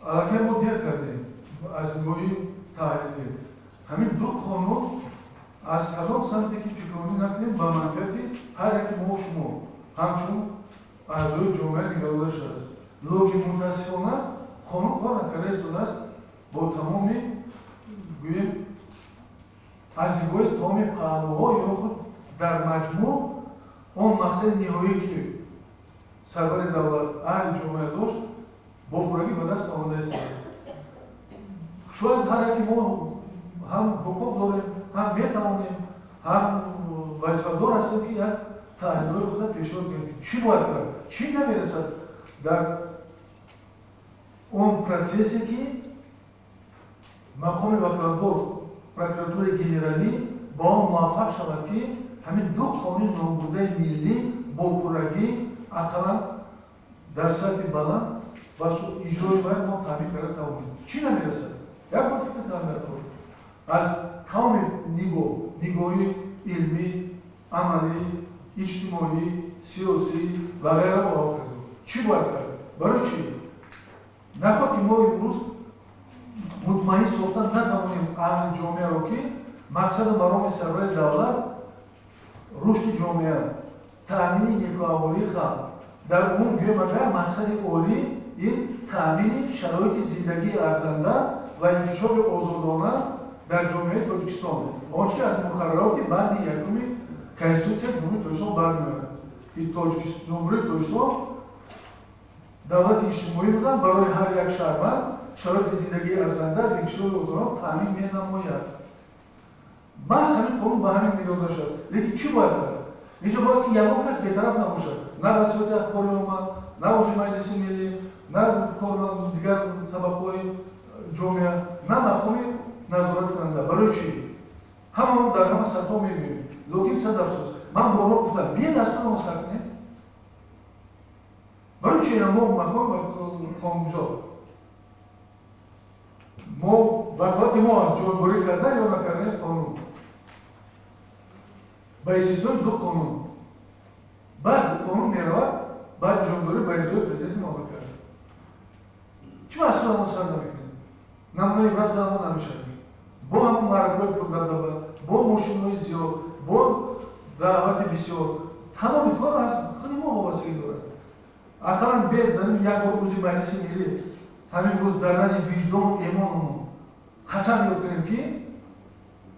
Аллакай мо дер кардем аз нигоҳи таҳлилӣ. Ҳамин ду қонун аз кадом самте ки фикронӣ накунем, ба манфиати ҳар яки мо шумо ҳамчун аъзои ҷомеа нигарода шудааст. Лекин мутаассифона қонун кор накарда истодааст бо тамоми, гӯем, аз нигоҳи тамоми паҳлӯҳо ё худ дар маҷмӯъ он мақсади ниҳоӣ, ки сарвари давлат, аҳли ҷомеа дошт, бо пуррагӣ ба даст омада истодааст. Шояд ҳар яки мо ҳам ҳуқуқ дорем, ҳам метавонем, ҳам вазифадор ҳастем, ки як таҳлилҳои худа пешниҳод кунем, чӣ бояд кард, чӣ намерасад дар он процессе, ки мақоми ваколатдор, прокуратураи генералӣ, ба он муваффақ шавад, ки ҳамин ду қонуни номбурдаи миллӣ бо пуррагӣ, ақаллан дар сатҳи баланд ва иҷрои бояд мо таъмин карда тавонем. Чӣ намерасад? Як бор фикр кардан дар кор аз тамоми нигоҳ, нигоҳи илмӣ, амалӣ, иҷтимоӣ, сиёсӣ ва ғайра ва ҳоказо. Чӣ бояд кард? Барои чӣ нахоҳ ки мо имрӯз мутмаин сохта натавонем аҳли ҷомеаро, ки мақсаду мароми сарвари давлат рушди ҷомеа, таъмини некуаҳволии халқ, дар умум гӯем агар, мақсади олӣ ин таъмини шароити зиндагии арзанда ва инкишофи озодона дар ҷомеаи Тоҷикистон, он чи аз муқаррароти банди якуми Конститутсияи Ҷумҳурии Тоҷикистон бармеояд, ки Ҷумҳурии Тоҷикистон давлати иҷтимоӣ будан, барои ҳар як шаҳрванд шароити зиндагии арзанда ва инкишофи озодона таъмин менамояд. Маҳз ҳамин қонун ба ҳамин нигоҳ доштааст. Лекин чӣ бояд кард? Инҷо бояд ки ягон кас бетараф набошад, на васоити ахбори омма, на узви Маҷлиси Миллӣ, на корманд, дигар табақаҳои ҷомеа, на мақоми назораткунанда. Барои чӣ ҳамаон дар ҳама сатҳҳо мегӯем, лекин сад афсӯс, ман борҳо гуфтам, биед аз ҳама сар кунем. Барои чӣ мо мақом қонунгузор, мо ваколати мо аз ҷонибдорӣ кардан ё накардани қонун ба истиснои ду қонун, баъд қонун меравад баъд ҷонибдорӣ ба имзои президенти мамлакат. Чӣ аз худамон сар намекунем? Намунаи ибрат худамон намешавем бо ҳамон маъракаҳои пурдабдаба, бо мошинҳои зиёд, бо даъвати бисёр. Тамоми кор аз худи мо вобастагӣ дорад. Ақаллан бед як бор узви Маҷлиси Миллӣ ҳамин рӯз дар назди виҷдону эмонумон қасам ёд кунем, ки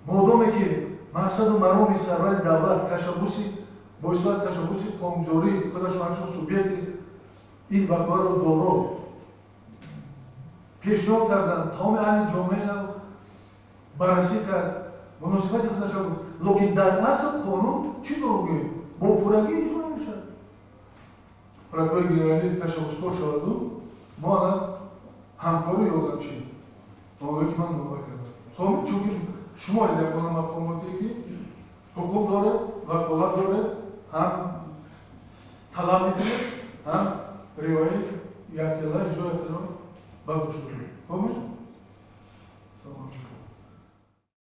модоме ки мақсаду мароми сарвари давлат ташаббуси бо истифода аз ташаббуси қонунгузорӣ худашон ҳамчун субъекти ин ваколатро доро пешниҳод кардан, тамоми аҳли ҷомеа баррасӣ кард, муносибати худашро гуфт, лекин дар асл қонун, чӣ дурӯғ гӯем, бо пуррагӣ иҷро намешавад. Прокурори генералӣ ташаббускор шаваду мо ана ҳамкору ёрдамчӣ онҳое, ки ман номбар кардам, чунки шумо ягона мақомоте, ки ҳуқуқ доред, ваколат доред, ҳам талаб мекунед, ҳам риояи якхела, иҷрои якхела ба гӯш доред. Хуб.